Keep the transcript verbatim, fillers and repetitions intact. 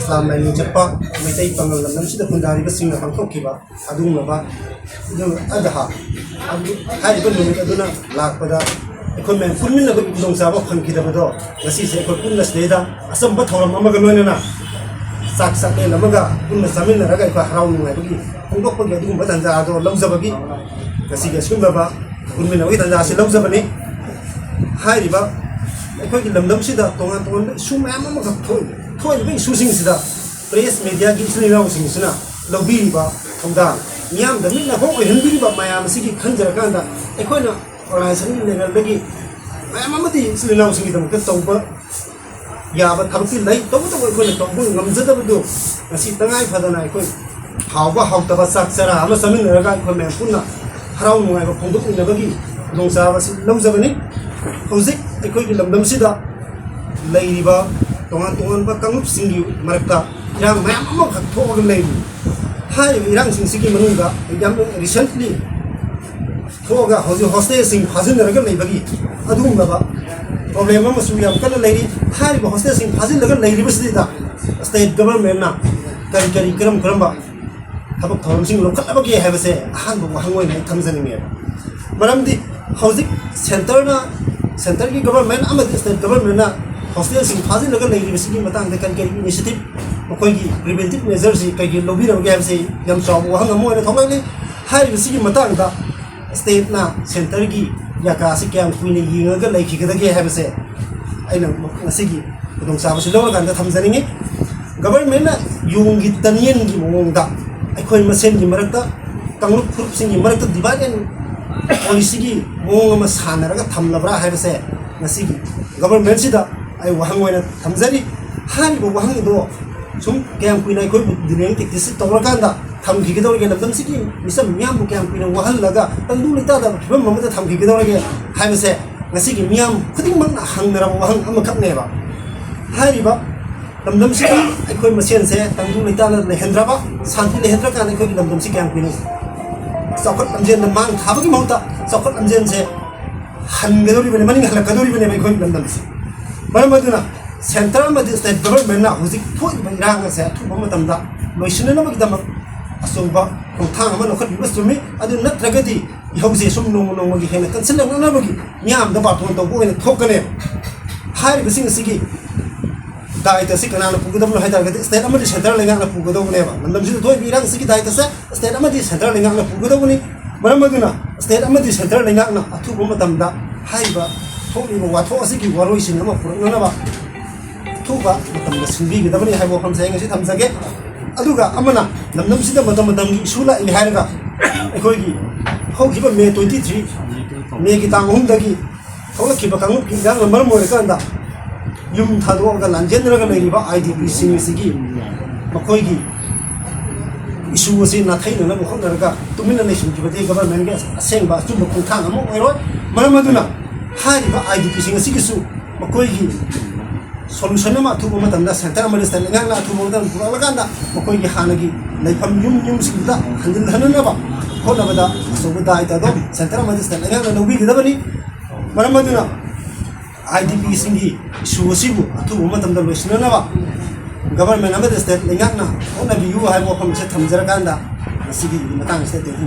ꯂꯥꯟ ꯂꯥꯏꯅꯤꯡ ꯆꯠꯄ ꯃꯩꯇꯩ ꯄꯥꯉꯜ ꯂꯝꯗꯝꯁꯤꯗ ꯈꯨꯟꯗꯥꯔꯤꯕꯁꯤꯡꯅ ꯄꯥꯡꯊꯣꯛꯈꯤꯕ ꯑꯗꯨꯒꯨꯝꯂꯕ ꯏꯗꯨꯜ ꯑꯗꯍꯥ, ꯑꯗꯨ, ꯍꯥꯏꯔꯤꯕ ꯅꯨꯃꯤꯠ ꯑꯗꯨꯅ ꯂꯥꯛꯄꯗ ꯑꯩꯈꯣꯏ ꯃꯌꯥꯝ ꯄꯨꯟꯃꯤꯟꯅꯕꯒꯤ ꯈꯨꯗꯣꯡꯆꯥꯕ ꯐꯪꯈꯤꯗꯕꯗꯣ, ꯉꯁꯤꯁꯦ ꯑꯩꯈꯣꯏ ꯄꯨꯟꯅ ꯁꯤꯗꯩꯗ ꯑꯆꯝꯕ ꯊꯧꯔꯝ ꯑꯃꯒ ꯂꯣꯏꯅꯅ ꯆꯥꯛ ꯆꯥꯛꯂꯦꯟ ꯑꯃꯒ ꯄꯨꯟꯅ ꯆꯥꯃꯤꯟꯅꯔꯒ ꯑꯩꯈꯣꯏ ꯍꯔꯥꯎ ꯅꯨꯡꯉꯥꯏꯕꯒꯤ ꯐꯣꯡꯗꯣꯛꯄꯒꯤ ꯑꯗꯨꯒꯨꯝꯕ ꯇꯥꯟꯖꯥ ꯑꯗꯣ ꯂꯧꯖꯕꯒꯤ ꯉꯁꯤꯒꯤ ꯑꯁꯤꯒꯨꯝꯂꯕ ꯄꯨꯟꯃꯤꯟꯅꯕꯒꯤ ꯇꯥꯟꯖꯥ ꯑꯁꯤ ꯂꯧꯖꯕꯅꯤ꯫ ꯍꯥꯏꯔꯤꯕ ꯑꯩꯈꯣꯏꯒꯤ ꯂꯝꯗꯝꯁꯤꯗ ꯇꯣꯉꯥꯟ ꯇꯣꯉꯥꯟꯕ ꯏꯁꯨ ꯃꯌꯥꯝ ꯑꯃꯈꯛ ꯊꯣꯛꯏ꯫ ꯊꯣꯛꯏꯕ ꯏꯁꯨꯁꯤꯡꯁꯤꯗ ꯄ꯭ꯔꯦꯁ ꯃꯦꯗꯤꯌꯥꯒꯤ ꯏꯆꯤꯜ ꯏꯅꯥꯎꯁꯤꯡꯁꯤꯅ ꯂꯧꯕꯤꯔꯤꯕ ꯊꯧꯗꯥꯡ, ꯃꯤꯌꯥꯝꯗ ꯃꯤꯠ ꯅꯥꯀꯣꯛ ꯑꯣꯏꯍꯟꯕꯤꯔꯤꯕ ꯃꯌꯥꯝ ꯑꯁꯤꯒꯤ ꯈꯟꯖꯔꯀꯥꯟꯗ ꯑꯩꯈꯣꯏꯅ ꯑꯣꯔꯒꯅꯥꯏꯖꯦꯁꯟꯒꯤ ꯂꯦꯚꯦꯜꯗꯒꯤ ꯃꯌꯥꯝ ꯑꯃꯗꯤ ꯏꯆꯤꯜ ꯏꯅꯥꯎꯁꯤꯡꯒꯤꯗꯃꯛꯇ ꯇꯧꯕ ꯌꯥꯕ ꯊꯕꯛꯇꯤ ꯂꯩ꯫ ꯇꯧꯕꯇꯕꯨ ꯑꯩꯈꯣꯏꯅ ꯇꯧꯕ ꯉꯝꯖꯗꯕꯗꯨ ꯉꯁꯤ ꯇꯉꯥꯏ ꯐꯗꯅ ꯑꯩꯈꯣꯏ ꯍꯥꯎꯕ ꯍꯥꯎꯇꯕ ꯆꯥꯛ ꯆꯔꯥ ꯑꯃ ꯆꯥꯃꯤꯟꯅꯔꯒ ꯑꯩꯈꯣꯏ ꯃꯌꯥꯝ ꯄꯨꯟꯅ ꯍꯔꯥꯎ ꯅꯨꯡꯉꯥꯏꯕ ꯐꯣꯡꯗꯣꯛꯃꯤꯟꯅꯕꯒꯤ ꯈꯨꯗꯣꯡꯆꯥꯕ ꯑꯁꯤ ꯂꯧꯖꯕꯅꯤ꯫ ꯍꯧꯖꯤꯛ ꯑꯩꯈꯣꯏꯒꯤ ꯂꯝꯗꯝꯁꯤꯗ ꯂꯩꯔꯤꯕ ꯇꯣꯉꯥꯟ ꯇꯣꯉꯥꯟꯕ ꯀꯥꯡꯂꯨꯞꯁꯤꯡꯒꯤ ꯃꯔꯛꯇ ꯏꯔꯥꯡ ꯃꯌꯥꯝ ꯑꯃꯈꯛ ꯊꯣꯛꯑꯒ ꯂꯩꯔꯤ꯫ ꯍꯥꯏꯔꯤꯕ ꯏꯔꯥꯡꯁꯤꯡꯁꯤꯒꯤ ꯃꯅꯨꯡꯗ ꯌꯥꯝꯅ recently ꯊꯣꯛꯑꯒ ꯍꯧꯖꯤꯛ ꯍꯣꯁꯇꯦꯜꯁꯤꯡ ꯐꯥꯖꯤꯟꯅꯔꯒ ꯂꯩꯕꯒꯤ ꯑꯗꯨꯒꯨꯝꯂꯕ ꯄ꯭ꯔꯣꯕ꯭ꯂꯦꯝ ꯑꯃꯁꯨ ꯌꯥꯝ ꯀꯟꯅ ꯂꯩꯔꯤ꯫ ꯍꯥꯏꯔꯤꯕ ꯍꯣꯁꯇꯦꯜꯁꯤꯡ ꯐꯥꯖꯤꯜꯂꯒ ꯂꯩꯔꯤꯕꯁꯤꯗ ꯁ꯭ꯇꯦꯠ ꯒꯕꯔꯃꯦꯟꯅ ꯀꯔꯤ ꯀꯔꯤ, ꯀꯔꯝ ꯀꯔꯝꯕ ꯊꯕꯛ ꯊꯧꯔꯝꯁꯤꯡ ꯂꯧꯈꯠꯂꯕꯒꯦ ꯍꯥꯏꯕꯁꯦ ꯑꯍꯥꯟꯕ ꯋꯥꯍꯪ ꯑꯣꯏꯅ ꯑꯩ ꯊꯝꯖꯅꯤꯡꯉꯦꯕ꯫ ꯃꯔꯝꯗꯤ ꯍꯧꯖꯤꯛ ꯁꯦꯟꯇꯔꯅ, ꯁꯦꯟꯇꯔꯒꯤ ꯒꯕꯔꯃꯦꯟ ꯑꯃꯗꯤ ꯁ꯭ꯇꯦꯠ ꯒꯕꯔꯃꯦꯟꯅ ꯍꯣꯁꯇꯦꯜꯁꯤꯡ ꯐꯥꯖꯤꯜꯂꯒ ꯂꯩꯔꯤꯕꯁꯤꯒꯤ ꯃꯇꯥꯡꯗ ꯀꯔꯤ ꯀꯔꯤ ꯏꯅꯤꯁꯤꯌꯦꯇꯤꯚ, ꯃꯈꯣꯏꯒꯤ ꯄ꯭ꯔꯤꯚꯦꯟꯇꯤꯚ ꯃꯦꯖꯔꯁꯤ ꯀꯩ ꯀꯩ ꯂꯧꯕꯤꯔꯝꯒꯦ ꯍꯥꯏꯕꯁꯤ ꯌꯥꯝ ꯆꯥꯎꯕ ꯋꯥꯍꯪ ꯑꯃ ꯑꯣꯏꯅ ꯊꯣꯛꯂꯛꯂꯤ꯫ ꯍꯥꯏꯔꯤꯕꯁꯤꯒꯤ ꯃꯇꯥꯡꯗ ꯁ꯭ꯇꯦꯠꯅ ꯁꯦꯟꯇꯔꯒꯤ ꯌꯥꯀꯥꯁꯤ ꯀꯌꯥꯝ ꯀꯨꯏꯅ ꯌꯦꯡꯉꯒ ꯂꯩꯈꯤꯒꯗꯒꯦ ꯍꯥꯏꯕꯁꯦ ꯑꯩꯅ ꯉꯁꯤꯒꯤ ꯈꯨꯗꯣꯡꯆꯥꯕꯁꯤ ꯂꯧꯔꯀꯥꯟꯗ ꯊꯝꯖꯅꯤꯡꯉꯤ꯫ ꯒꯕꯔꯃꯦꯟꯅ ꯌꯣꯡꯒꯤ ꯇꯟꯌꯦꯟꯒꯤ ꯃꯑꯣꯡꯗ ꯑꯩꯈꯣꯏ ꯃꯁꯦꯟꯒꯤ ꯃꯔꯛꯇ, ꯀꯥꯡꯂꯨꯞ ꯐꯨꯔꯨꯞꯁꯤꯡꯒꯤ ꯃꯔꯛꯇ divide and policyꯒꯤ ꯃꯑꯣꯡ ꯑꯃ ꯁꯥꯟꯅꯔꯒ ꯊꯝꯂꯕ꯭ꯔꯥ ꯍꯥꯏꯕꯁꯦ ꯉꯁꯤꯒꯤ ꯒꯕꯔꯃꯦꯟꯁꯤꯗ ꯑꯩ ꯋꯥꯍꯪ ꯑꯣꯏꯅ ꯊꯝꯖꯔꯤ꯫ ꯍꯥꯏꯔꯤꯕ ꯋꯥꯍꯪꯗꯣ ꯁꯨꯝ ꯀꯌꯥꯝ ꯀꯨꯏꯅ ꯑꯩꯈꯣꯏꯕꯨ delaying tacticsꯁꯤ ꯇꯧꯔꯀꯥꯟꯗ ꯊꯝꯈꯤꯒꯗꯧꯔꯤꯒꯦ, ꯂꯝꯗꯝꯁꯤꯒꯤ ꯃꯤꯆꯝ ꯃꯤꯌꯥꯝꯕꯨ ꯀꯌꯥꯝ ꯀꯨꯏꯅ ꯋꯥꯍꯜꯂꯒ ꯇꯪꯗꯨ ꯂꯩꯇꯥꯗꯕ ꯐꯤꯕꯝ ꯑꯃꯗ ꯊꯝꯈꯤꯒꯗꯧꯔꯤꯒꯦ ꯍꯥꯏꯕꯁꯦ ꯉꯁꯤꯒꯤ ꯃꯤꯌꯥꯝ ꯈꯨꯗꯤꯡꯃꯛꯅ ꯍꯪꯅꯔꯕ ꯋꯥꯍꯪ ꯑꯃꯈꯛꯅꯦꯕ꯫ ꯍꯥꯏꯔꯤꯕ ꯂꯝꯗꯝꯁꯤꯗ ꯑꯩꯈꯣꯏ ꯃꯁꯦꯟꯁꯦ ꯇꯪꯗꯨ ꯂꯩꯇꯥꯅ ꯂꯩꯍꯟꯗ꯭ꯔꯕ, ꯁꯥꯟꯇꯤ ꯂꯩꯍꯟꯗ꯭ꯔꯀꯥꯟꯗ ꯑꯩꯈꯣꯏꯒꯤ ꯂꯝꯗꯝꯁꯤ ꯀꯌꯥꯝ ꯀꯨꯏꯅ ꯆꯥꯎꯈꯠ ꯂꯝꯖꯦꯟꯗ ꯃꯥꯡ ꯊꯥꯕꯒꯤ ꯃꯍꯨꯠꯇ ꯆꯥꯎꯈꯠ ꯂꯝꯖꯦꯟꯁꯦ ꯍꯟꯒꯗꯧꯔꯤꯕꯅꯤ, ꯃꯅꯤꯡ ꯍꯜꯂꯛꯀꯗꯧꯔꯤꯕꯅꯦꯕ ꯑꯩꯈꯣꯏꯒꯤ ꯂꯝꯗꯝꯁꯦ꯫ ꯃꯔꯝ ꯑꯗꯨꯅ ꯁꯦꯟꯇꯔ ꯑꯃꯗꯤ ꯁ꯭ꯇꯦꯠ ꯒꯚꯔꯟꯃꯦꯟꯠꯅ ꯍꯧꯖꯤꯛ ꯊꯣꯛꯏꯕ ꯏꯔꯥꯡ ꯑꯁꯦ ꯑꯊꯨꯕ ꯃꯇꯝꯗ ꯂꯣꯏꯁꯤꯟꯅꯅꯕꯒꯤꯗꯃꯛ ꯑꯆꯧꯕ ꯈꯣꯡꯊꯥꯡ ꯑꯃ ꯂꯧꯈꯠꯄꯤꯕ ꯆꯨꯝꯃꯤ꯫ ꯑꯗꯨ ꯅꯠꯇ꯭ꯔꯒꯗꯤ ꯏꯍꯧꯁꯦ ꯁꯨꯝ ꯅꯣꯡꯃ ꯅꯣꯡꯃꯒꯤ ꯍꯦꯟꯅ ꯀꯟꯁꯤꯜꯂꯛꯅꯅꯕꯒꯤ ꯃꯤꯌꯥꯝꯗ ꯕꯥꯔꯇꯣꯟ ꯇꯧꯕ ꯑꯣꯏꯅ ꯊꯣꯛꯀꯅꯦꯕ꯫ ꯍꯥꯏꯔꯤꯕꯁꯤꯡ ꯑꯁꯤꯒꯤ ꯗꯥꯏꯇ ꯑꯁꯤ ꯀꯅꯥꯅ ꯄꯨꯒꯗꯕꯅꯣ ꯍꯥꯏ ꯇꯥꯔꯒꯗꯤ ꯁ꯭ꯇꯦꯠ ꯑꯃꯗꯤ ꯁꯦꯟꯇꯔ ꯂꯩꯉꯥꯛꯅ ꯄꯨꯒꯗꯧꯕꯅꯦꯕ꯫ ꯂꯝꯗꯝꯁꯤꯗ ꯊꯣꯛꯏꯕ ꯏꯔꯥꯡ ꯑꯁꯤꯒꯤ ꯗꯥꯏꯇꯁꯦ ꯁ꯭ꯇꯦꯠ ꯑꯃꯗꯤ ꯁꯦꯟꯇꯔ ꯂꯩꯉꯥꯛꯅ ꯄꯨꯒꯗꯧꯕꯅꯤ꯫ ꯃꯔꯝ ꯑꯗꯨꯅ ꯁ꯭ꯇꯦꯠ ꯑꯃꯗꯤ ꯁꯦꯟꯇꯔ ꯂꯩꯉꯥꯛꯅ ꯑꯊꯨꯕ ꯃꯇꯝꯗ ꯍꯥꯏꯔꯤꯕ ꯊꯣꯛꯂꯤꯕ ꯋꯥꯊꯣꯛ ꯑꯁꯤꯒꯤ ꯋꯥꯔꯣꯏꯁꯤꯟ ꯑꯃ ꯄꯨꯔꯛꯅꯅꯕ ꯑꯊꯨꯕ ꯃꯇꯝꯗ ꯁꯤꯟꯕꯤꯒꯗꯕꯅꯤ ꯍꯥꯏꯕ ꯋꯥꯐꯝꯁꯦ ꯑꯩ ꯉꯁꯤ ꯊꯝꯖꯒꯦ꯫ ꯑꯗꯨꯒ ꯑꯃꯅ, ꯂꯝꯗꯝꯁꯤꯗ ꯃꯇꯝ ꯃꯇꯝꯒꯤ ꯏꯁꯨ ꯂꯥꯛꯏ ꯍꯥꯏꯔꯒ ꯑꯩꯈꯣꯏꯒꯤ ꯍꯧꯈꯤꯕ ꯃꯦ ꯇ꯭ꯋꯦꯟꯇꯤ ꯊ꯭ꯔꯤ, ꯃꯦꯒꯤ ꯇꯥꯡ ꯑꯍꯨꯝꯗꯒꯤ ꯊꯣꯛꯂꯛꯈꯤꯕ ꯀꯥꯡꯂꯨꯞꯀꯤ ꯏꯔꯥꯡꯅ ꯃꯔꯝ ꯑꯣꯏꯔꯀꯥꯟꯗ ꯌꯨꯝ ꯊꯥꯗꯣꯛꯑꯒ ꯂꯥꯟꯖꯦꯟꯅꯔꯒ ꯂꯩꯔꯤꯕ ꯑꯥꯏ ꯗꯤ ꯄꯤꯁꯤꯡ ꯑꯁꯤꯒꯤ ꯃꯈꯣꯏꯒꯤ ꯏꯁꯨ ꯑꯁꯤ ꯅꯥꯊꯩꯅꯅꯕ ꯍꯣꯠꯅꯔꯒ ꯇꯨꯃꯤꯟꯅ ꯂꯩꯁꯤꯟꯈꯤꯕꯗꯤ ꯒꯚꯔꯟꯃꯦꯟꯒꯤ ꯑꯁꯦꯡꯕ ꯑꯆꯨꯝꯕ ꯈꯣꯡꯊꯥꯡ ꯑꯃ ꯑꯣꯏꯔꯣꯏ꯫ ꯃꯔꯝ ꯑꯗꯨꯅ ꯍꯥꯏꯔꯤꯕ ꯑꯥꯏ ꯗꯤ ꯄꯤꯁꯤꯡ ꯑꯁꯤꯒꯤꯁꯨ ꯃꯈꯣꯏꯒꯤ ꯁꯣꯂꯨꯁꯟ ꯑꯃ ꯑꯊꯨꯕ ꯃꯇꯝꯗ ꯁꯦꯟꯇꯔ ꯑꯃꯗꯤ ꯁ꯭ꯇꯦꯠ ꯂꯩꯉꯥꯛꯅ ꯑꯊꯨꯕ ꯃꯇꯝꯗ ꯄꯨꯔꯛꯂꯀꯥꯟꯗ ꯃꯈꯣꯏꯒꯤ ꯍꯥꯟꯅꯒꯤ ꯂꯩꯐꯝ ꯌꯨꯝ ꯌꯨꯝꯁꯤꯡꯗꯨꯗ ꯍꯟꯖꯤꯟꯍꯟꯅꯅꯕ ꯍꯣꯠꯅꯕꯗ ꯑꯆꯧꯕ ꯗꯥꯏꯇ ꯑꯗꯣ ꯁꯦꯟꯇꯔ ꯑꯃꯗꯤ ꯁ꯭ꯇꯦꯠ ꯂꯩꯉꯥꯛꯅ ꯂꯧꯕꯤꯒꯗꯕꯅꯤ꯫ ꯃꯔꯝ ꯑꯗꯨꯅ ꯑꯥꯏ ꯗꯤ ꯄꯤꯁꯤꯡꯒꯤ ꯏꯁꯨ ꯑꯁꯤꯕꯨ ꯑꯊꯨꯕ ꯃꯇꯝꯗ ꯂꯣꯏꯁꯤꯟꯅꯅꯕ ꯒꯚꯔꯟꯃꯦꯟꯠ ꯑꯃꯗꯤ ꯁ꯭ꯇꯦꯠ ꯂꯩꯉꯥꯛꯅ ꯍꯣꯠꯅꯕꯤꯌꯨ ꯍꯥꯏꯕ ꯋꯥꯐꯝ ꯑꯁꯤ ꯊꯝꯖꯔꯀꯥꯟꯗ ꯉꯁꯤꯒꯤ ꯃꯇꯥꯡ ꯑꯁꯤꯗ ꯇꯦꯟꯊꯩ꯫